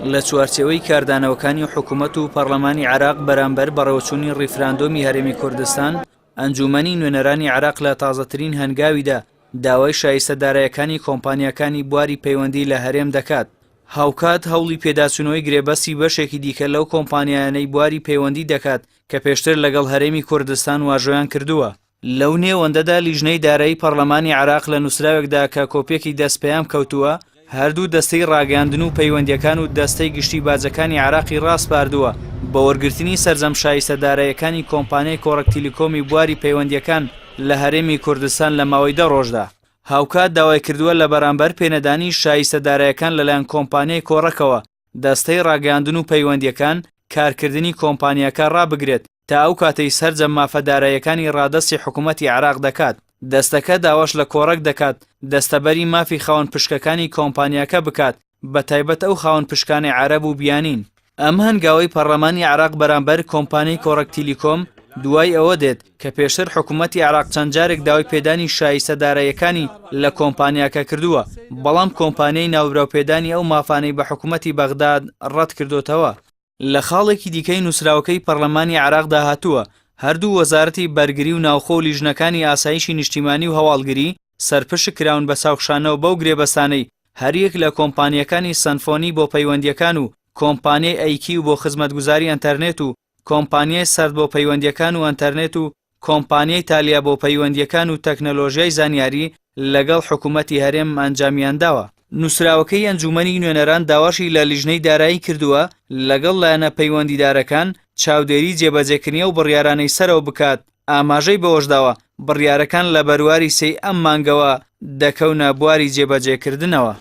لە چوارچێوەی کاردانەوەکانی حکومەت و پەڕلەمانی عێراق بەرامبەر بەڕێوەچوونی ڕیفراندۆمی هەرێمی کوردستان، ئەنجوومەنی نوێنەرانی عێراق لە تازەترین هەنگاویدا داوای شایستە دارایەکانی کۆمپانیاکانی بواری پەیوەندی لە هەرێم دەکات. هاوکات هەوڵی پێداچوونەوەی گرێبەستی بەشێکی دیکە لەو کۆمپانیایانەی بواری پەیوەندی دەکات کە پێشتر لەگەڵ هەرێمی کوردستان واژۆیان کردووە. لەو نێوەندەدا لیژنەی دارایی پەڕلەمانی عێراق لە نووسراوێکدا کە کۆپیەکی دەست پەیام کەوتووە، هەردوو دەستەی ڕاگەیاندن و پەیوەندییەکان و دەستەی گشتی باجەکانی عێراقی ڕاسپاردووە بە وەرگرتنی سەرجەم شایستە داراییەکانی کۆمپانیای کۆڕەک تیلیکۆمی بواری پەیوەندییەکان لە هەرێمی کوردستان لە ماوەی دە ڕۆژدا. هاوکات داوایکردووە لە بەرامبەر پێنەدانی شایستە دارایەکان لەلایەن کۆمپانیای کۆڕەکەوە، دەستەی ڕاگەیاندن و پەیوەندییەکان کارکردنی کۆمپانیاکە ڕابگرێت تا ئەو کاتەی سەرجەم مافە داراییەکانی ڕادەستی حکومەتی عێراق دەکات. دەستەکە داواش لە کۆڕەک دەکات دەستەبەری مافی خاوەن پشکەکانی کۆمپانیاکە بکات، بەتایبەت ئەو خاوەن پشکانەی عەرەب و بیانین. ئەم هەنگاوەی پەڕلەمانی عێراق بەرامبەر کۆمپانیای کۆڕەک تیلیکۆم دوای ئەوە دێت کە پێشتر حکومەتی عێراق چەند جارێک داوای پێدانی شایستە داراییەکانی لە کۆمپانیاکە کردووە، بەڵام کۆمپانیای ناوبراو پێدانی ئەو مافانەی بە حکومەتی بەغداد ڕەتکردۆتەوە. لە خاڵێکی دیکەی نووسراوەکەی پەڕلەمانی عێراقدا هاتووە، هەردوو وەزارەتی بەرگری و ناوخۆ و لیژنەکانی ئاسایشی نیشتیمانی و هەواڵگری سەرپشک کراون بە چاوخشانەوە بەو گرێبەستانەی هەریەک لە کۆمپانییەکانی سەنفۆنی بۆ پەیوەندییەکان و کۆمپانیای ئەیکیو بۆ خزمەتگوزاری ئەنتەرنێت و کۆمپانیای سەرد بۆ پەیوەندییەکان و ئەنتەرنێت و کۆمپانیای تالیا بۆ پەیوەندییەکان و تەکنەلۆژیای زانیاری لەگەڵ حکومەتی هەرێم ئەنجامیانداوە. نووسراوەکەی ئەنجوومەنی نوێنەران داواشی لە لیژنەی دارایی کردووە لەگەڵ لایەنە پەیوەندیدارەکان چاودێری جێبەجێکردنی ئەو بڕیارانەی سەرەوە بکات، ئاماژەی بەوەشداوە، بڕیارەکان لە بەرواری سێی ئەم مانگەوە دەکەونە بواری جێبەجێکردنەوە.